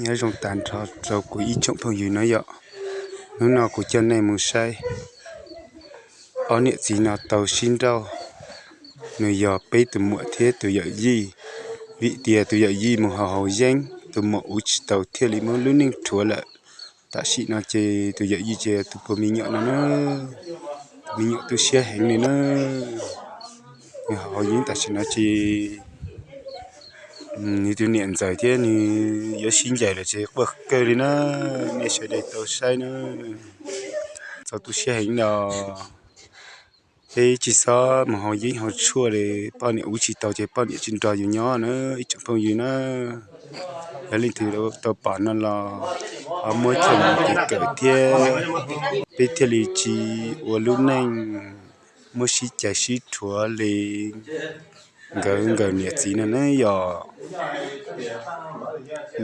Nyob zoo tag nrho rau kuv ib tsoom phooj ywg no yom. Hnub no kuv coj nej mus saib ob niam txiv no tau sib nrauj. Nws yog peb tus muam thiab tus yawm yij, vim tias tus yawm yij mus haus haus yeeb, tus muam ua tsis tau thiaj li muab lub neej rhuav lawm. Tam sim no ces tus yawm yij ces tus puas me nyuam no na, tus me nyuam tu siab heev li na. Nws haus haus yeeb tam sim no ces nws tus niam ntxawm thiab nws yuav sib ncaim lawm ces quaj kawg li na. Nej sawv daws tau saib na, txaus tu siab heev no. Peb tsis txhob mus haus yeeb haus tshuaj li, poj niam ua tsis tau ces poj niam tsis nrog yus nyob na ib tsoom phooj ywg na. Yog leej twg tau pom no los ho muab coj mus kev kawm thiab, peb thiaj li tsis ua lub neej muab sib cais sib rhuav li nkawd nkawm niam txiv no ne yom.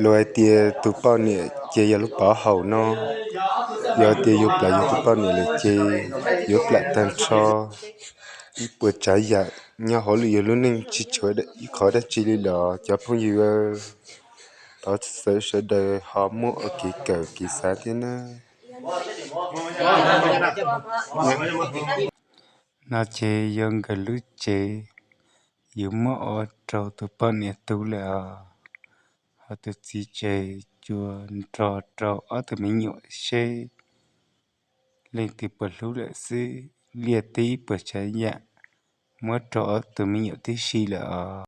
Luag hais tias tus poj niam ces yog lub pov haum no, yog tias yus plam yus tus poj niam lawm ces yuav plam tag nrho ib puas tsav yam nyob hauv lwm yus lub neej tsis tshuav ib qho dab tsi li los cov phooj ywg, thov sawv daws ho muab ua kev kawm kev xav thiab na. No ces yog nkawd lub tsev, yus muab ua rau tus poj niam tu lawm os. Ho tus txiv ces tsuas nrog rau ob tug me nyuam seb leej twg puas hlub lawm xwb, liaj teb ib puas tsav yam muab rau ob tug me nyuam tib si lawm os.